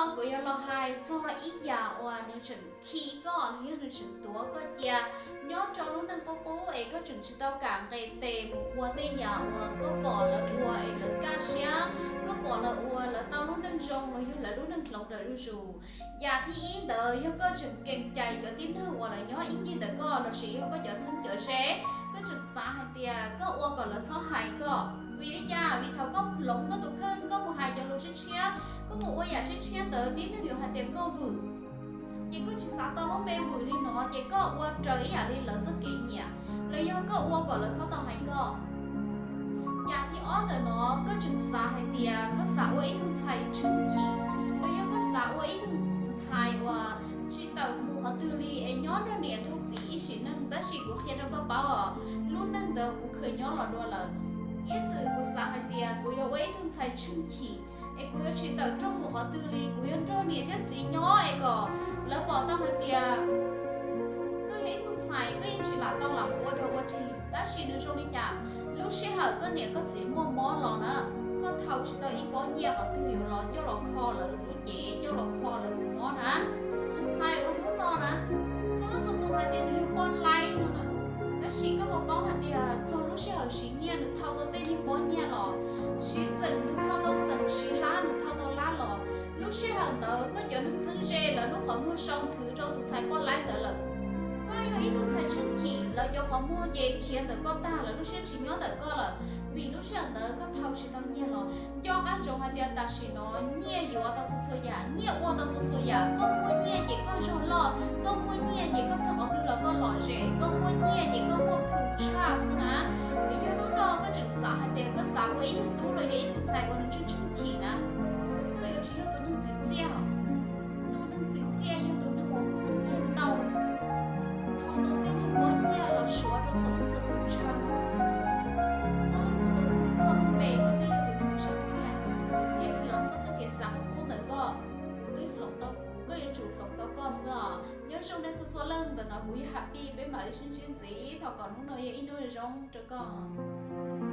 Kuv yuav los hais txog ib yam uas nws tseem khi koj los yog nws tseem tuav koj cia nyob rau lub neej qub qub es koj tseem tsis tau kam nqes tes mus ua tej yam uas koj pom lawv ua es lawv kaj siab, koj pom lawv ua lawv tau lub neej zoo los yog lawv lub neej hloov lawm zuj zus. Yam thib ib ntawd yog koj tseem keem cais cov tib neeg uas lawv nyob ib ncig ntawm koj lossis yog koj cov txheeb cov ze, koj tseem xav hais tias koj ua kom lawv txhob hais koj. Vim li cas? Vim thaum koj hloov koj tus kheej, koj mus hais cov lus tshiab tshiab, koj mus ua yam tshiab tshiab ntawd tib neeg yuav hais tias koj vwm. Ces koj tsis xav tau lub npe vwm li no, ces koj ua raws ib yam li lawv txoj kev nyiam, los yog koj ua kom lawv txhob tau hais koj. Yam thib ob ntawm no, koj tseem xav hais tias koj xav ua ib tug ntxhais tsheej chim, los yog koj xav ua ib tug ntxhais uas tsis tawm mus qhov twg li es nyob nrog niam nrog txiv ib sim neej. Tab sis kuv qhia rau koj paub os, lub neej ntawd kuv khaws nyob los dua lawm. Ib txwm kuv xav hais tias kuv yuav ua ib tug ntxhais tsheej chim es kuv yuav tsis tawm rooj mus qhov twg li, kuv yuav nrog niam thiab txiv nyob es kom lawv pom tau hais tias koj yog ib tug ntxhais, koj yeej tsis lam tau lam mus ua dog ua dig. Tab sis nws zoo li cas? Lub sij hawm koj niam koj txiv muaj mob los na, koj thau tsis tau ib pob nyiaj qhov twg yuav los coj los kho lawv lub cev, coj los kho lawv tus mob na. Tus ntxhais uas hnub no na, txhua leej txhua tus hais tias nws yog poj laib no na, tab sis koj puas paub hais tias txog lub sij hawm siv nyiaj nws thau tau tej niag pob nyiaj los, siv xeem nws thau tau xeem, siv lab nws thau tau lab los, lub sij hawm ntawd koj cov neeg txheeb ze lawv lub qhov muag sau nthwv rau tus ntxhais poj laib ntawd lawm. Koj yog ib tug ntxhais tsheej chim, lawv cov qhov muag ces khiav ntawm koj tag, lawv lub siab tsis nyob ntawm koj lawm, vim lub sij hawm ntawd koj thau tsis tau nyiaj los. Nco qab ntsoov hais tias tam sim no nyiaj yuav tau txhua txhua yam, nyiaj ua tau txhua txhua yam. Koj muaj nyiaj ces koj zog loj, koj muaj nyiaj ces koj txog qhov twg los koj lom zem, koj muaj nyiaj ces koj muaj plhus tshaj xwb na. Yog hnub no koj tseem xav hais tias koj xav ua ib tug tub los yog ib tug ntxhais uas nws tsheej tsheej chim na, koj yuav tsis yog tus neeg txim txiaj. Tus neeg txim txiaj yog tus neeg uas muaj nyiaj ntau, thau tau tej niag pob nyiaj los suav rau txhua leej txhua tus ntshaw, txhua leej txhua tus hu koj lub npe, koj thiaj yog tus neeg tsim txiaj. Es hloov koj txoj kev xav qub qub ntawm koj, kuv twb hloov tau kuv, koj yuav tsum hloov tau koj xwb os. Nyob zoo nej txhua txhua leej, ntawm no kuv yog Happy, peb mam li sib ntsib ntxiv, thov kom hnub no yog ib hnub zoo rau koj.